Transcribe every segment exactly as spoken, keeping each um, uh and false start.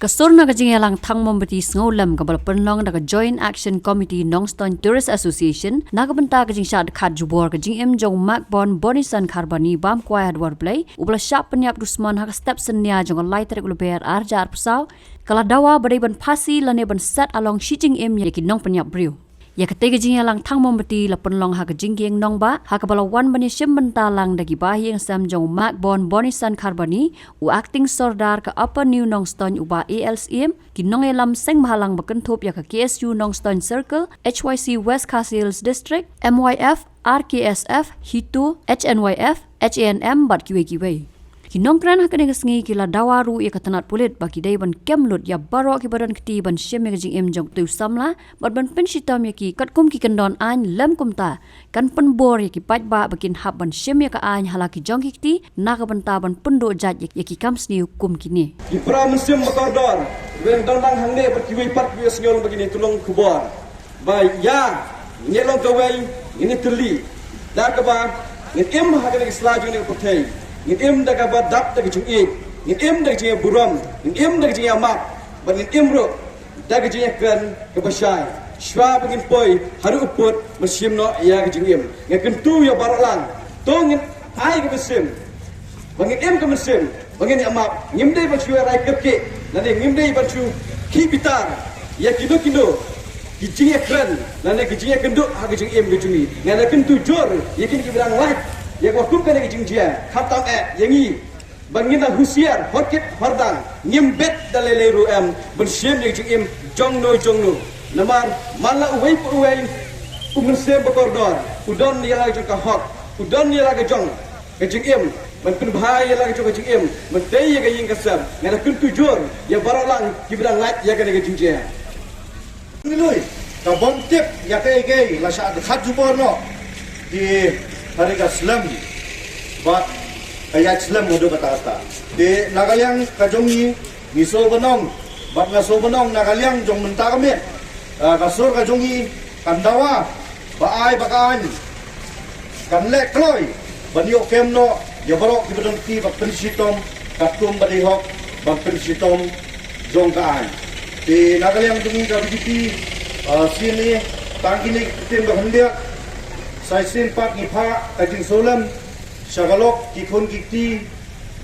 Ka sur na ka jingïalang thang mombati sngewlem kaba la pynlong da ka Joint Action Committee Nongstoiñ Tourist Association na ka bynta ka jingshah dkhot jubor ka jingim jong u Makbon Bonisan Kharbani bam kwai ha dwar Blei, uba la shah pynïap dusmon ha ka step synñia jong ka lai tarik u Lber ar hajar arphew saw, ka la dawa ba dei ban phasi lane ban set along shi jingim ïa ki nongpynïap briew. Ïa katei ka jingïalang thang mombati la pynlong ha ka jingkieng nongbah, ha kaba la wan ban ïashim bynta lang da ki bahaïing hasem jong u Makbon Bonisan Kharbani, u Acting Sordar ka Upper New Nongstoiñ u Bah A L Syiem, ki nongïalam seng bhalang ba kynthup ïa ka K S U Nongstoiñ Circle, H Y C West Khasi Hills District, M Y F, R K S F, HITO, H N Y F, H A N M bad kiwei kiwei. Ki nongkren ha kane ka sngi ki la dawa ruh ïa ka tnat pulit ba ki dei ban kem lut ïa baroh kiba don kti ban shim ïa ka jingim jong utei u samla bad ban pynshitom ïa ki katkum ki kyndon aiñ, lem kumta kan pynbor ïa ki paidbah ba kin hap ban shim ïa ka aiñ ha la ki jong ki kti na ka bynta ban pynduh jait ïa, ïa ki kam sniew kum kine. Ki para mynsiem ba kordor, wen dang dang hangne bad kiwei pat kiwei sngewlem ba kine, to long khubor ba ïa ngin ïa long kawei, ngin ïa tylli da kaba ngin im ha kane ka sla jong kane ka pyrthei, ngin im da kaba dap da ka jingïeit, ngin im da ka jingïaburom, ngin im da ka jingïamap, bad ngin im ruh da ka jingïakren kaba shai. Shuwa ba ngin poi haduh u pud ban shim noh ïa ka jingim, nga kyntu ïa baroh lang, to ngin ai ka mynsiem ba ngin im ka mynsiem ba ngin ïamap. Ngim dei ban shu rai kyrkieh, lane ngim dei ban shu khih bitar ïa kino kino ki jingïakren lane ki jingïakynduh ha ka jingim ka jong ngi. Nga la kyntu jur ïa kine kiba dang lait ïa kaba kum kane ka jingjia, khamtam eh ïa ngi ba ngin da husiar, hor kit hor dang, ngim bet da lei lei ruh em ban shim ïa ka jingim jong no jong no. Namar man la uwei pa uwei u mynsiem ba kordor u don ïa la ka jong ka hok, u don ïa la ka jong ka jingim ban pynbha ïa la ka jong ka jingim, ban tei ïa ka ïing ka sem. Nga la kyntu jur ïa baroh lang kiba dang lait ïa kane ka jingjia. Ngi lui, ka bym tip ïa kaei kaei, la shah dkhot jubor noh ki ha ri ka slem bad ka ïaid slem haduh katta katta. Te na ka liang ka jong ngi, ngi sngewbha ban ong bad nga sngewbha ban ong na ka liang jong mynta ka miet, ah, ka sur ka jong ngi kan dawa ba ai ba ka aiñ kan leh kloi ban ïoh kem noh ïa baroh kiba don kti ban pynshitom katkum ba dei hok ban pynshitom jong ka aiñ. Te na ka liang jong ngi ka B J P, ah, sien ne tang kine ki ktien ba khyndiat, sa shisien pat ngi phah ka jingsngewlem sha ka lok ki khun ki kti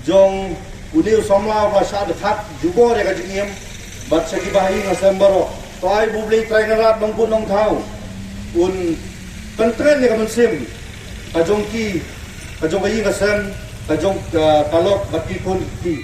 jong une u samla uba shah dkhot jubor ïa ka jingim bad sha ki bahaïing hasem baroh. To ai ba U Blei Trai Kynrad Nongbuh Nongthaw un pynkren ïa ka mynsiem ka jong ki, ka jong ka ïing ka sem, ka jong ka, ka lok bad ki khun ki kti.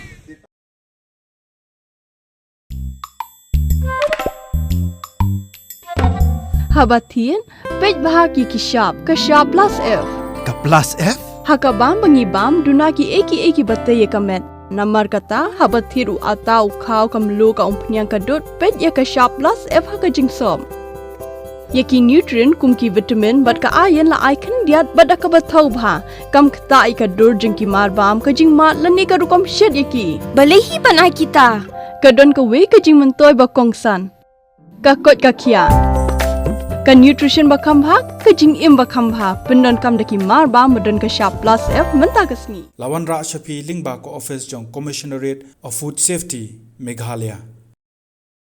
Haba thied, peit bha ki ki shap, ka shap plus F. Ka plus F? Ha ka bam ba ngi bam, duna kiei kiei kiba tei ïa ka met. Namar kata, haba thied u atta, u khaw, ka mluh, ka umphniang, ka dud, peit ïa ka shap plus F ha ka jingsop. Ïa ki nutrient kum ki vitamin bad ka iron la ai khyndiat bad da kaba thaw bha. Kam ktah ïa ka dur jong ki marbam, ka jingmad lane ka rukom shet ïa ki. Balei hi ban ai kita? Ka don kawei ka jingmyntoi ba kongsan. Ka koit ka khiah. Ka nutrition ba kham bha, ka jingim ba kham bha. Pyndonkam da ki marbam ba don ka shap plus F mynta ka sngi. La wanrah sha phi lyngba ka office jong Commissionerate of Food Safety, Meghalaya.